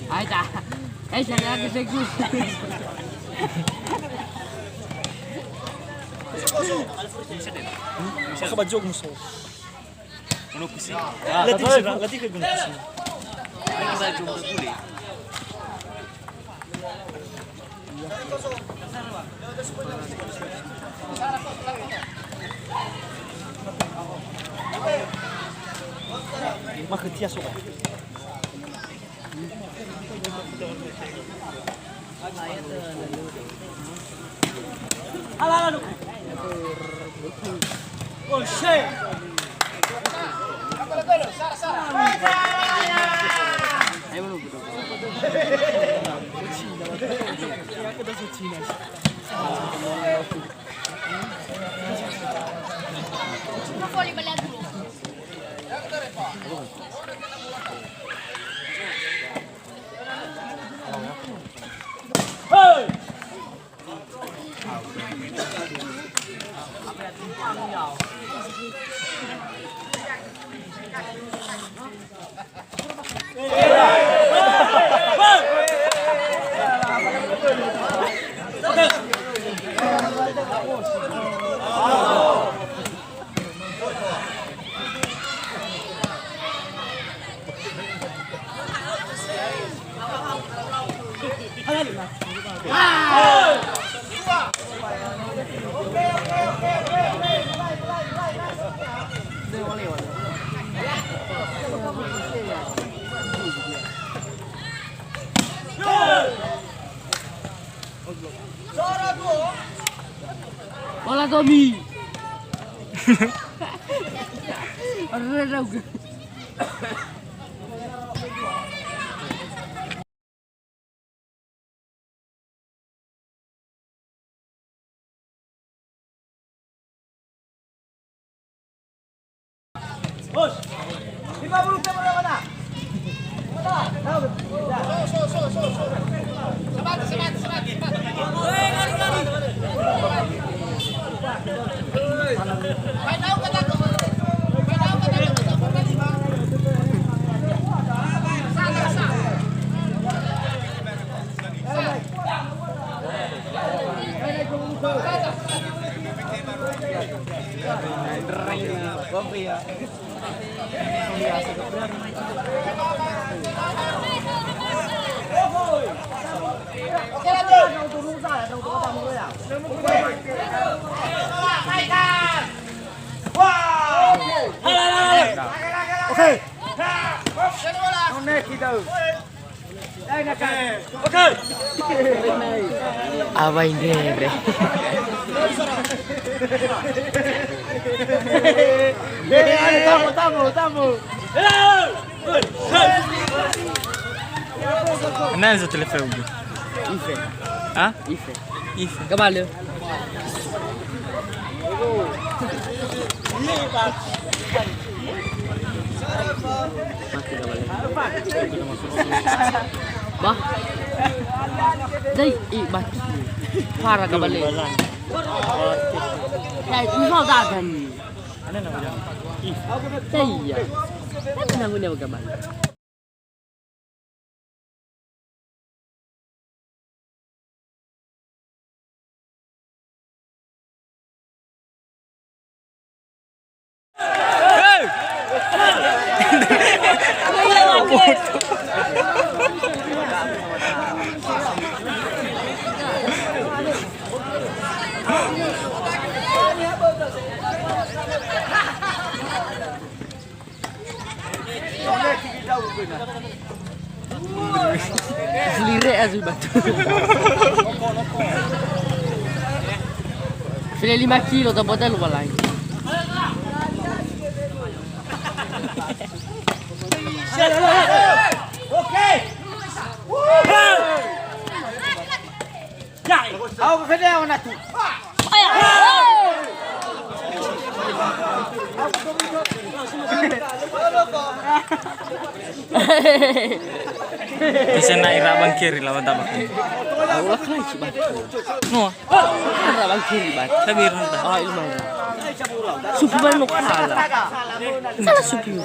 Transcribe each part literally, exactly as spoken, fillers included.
Aida. Eh, saya lagi segus. Maka baju aku musuh. Gunung Kusi. Ah, latih ke, latih ke Gunung Kusi. Ini kita jumpa boleh. Maka tias, oh. Hola, Tommy. Arre, Raul. Oke. Awai ndrere. Tamu, tamu, tamu. Kenal satu level. Ife. Hah? Ife. Ife. Kembali. Mati ka bale. Bah. Dai, i, mati. Para ka bale. Ya, itu saudara ni. Iya. Tapi nanggung dia ka bale. Fulire azul batu. File lima kilo, tak bodoh lu balai. Oke. Au fede au natu. Bisa na ira bangkiri lawan tabak ini. Ulah kai si batu. No. Ira bangkiri batu. Tapi ira. Ah, ilmu ira. Supi baru kalah. Salah supi.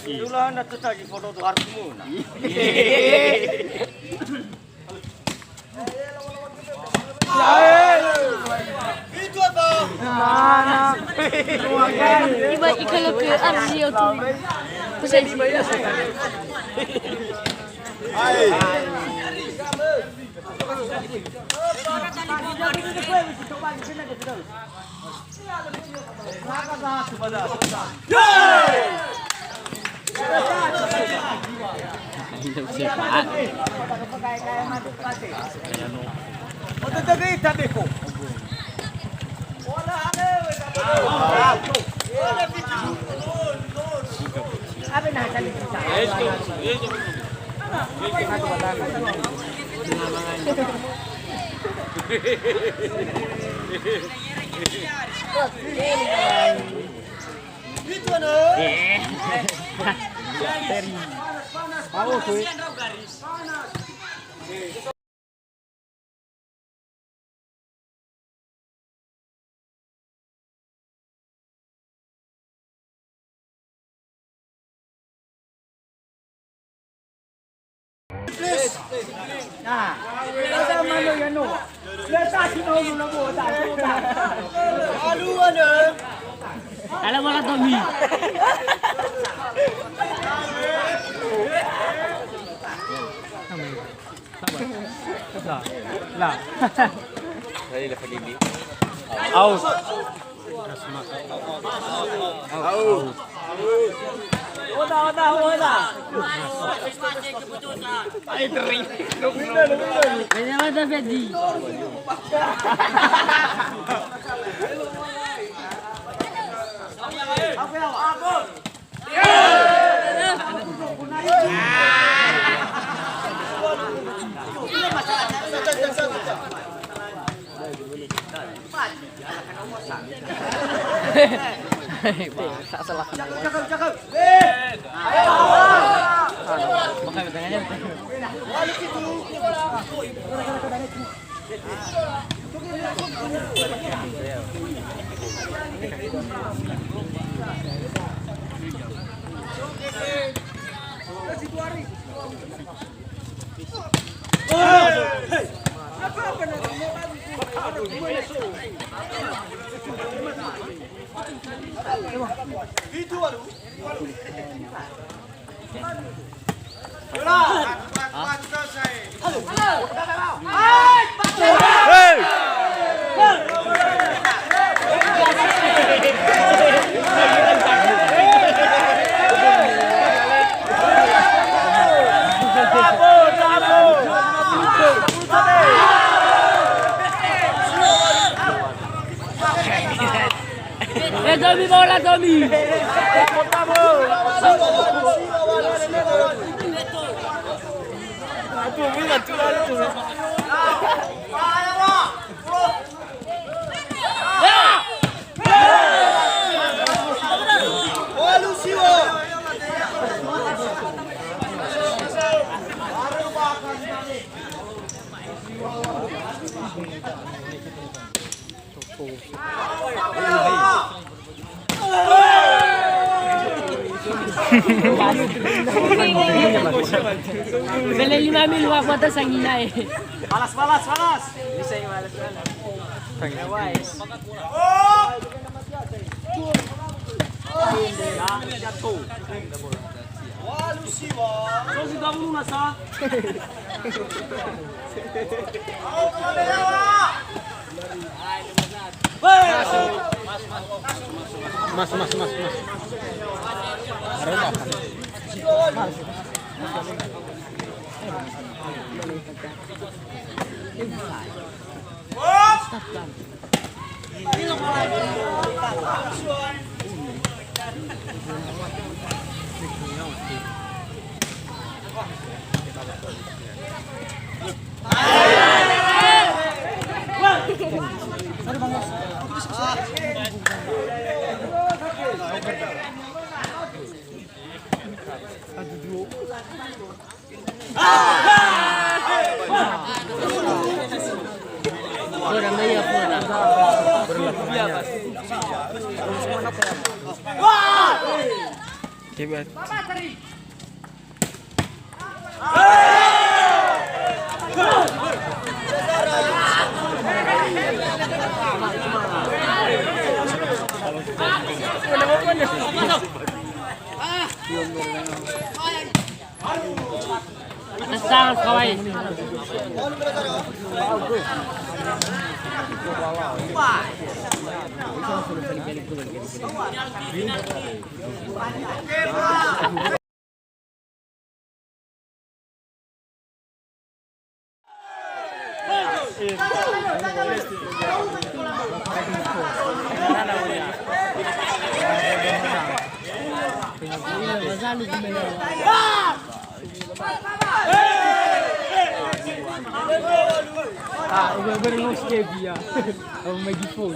Itulah na tetap di foto tu harus semua. Iba ikalo ke arzi otu. Kusai. Ala bola Tommy. Lah. Lah. Tadi dapat ini. Aus. Aus. Aus. Oda, oda, oda. Ayo, teri. Beda mata, Fedi. Eh, Tommy, bola, Tommy. Bele lima mil wa kuota sangina e. Balas, balas, balas. Wah, lusi, wah. So si gabung masa. Mas, mas, mas, mas. Hebat. Atas tangan, kawan. Ah, udah, udah, lu, Stevia. Oh, Maggie Fong.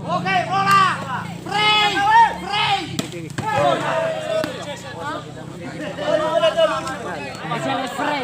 Oke, bola. Frei, frei. Masih ada frei.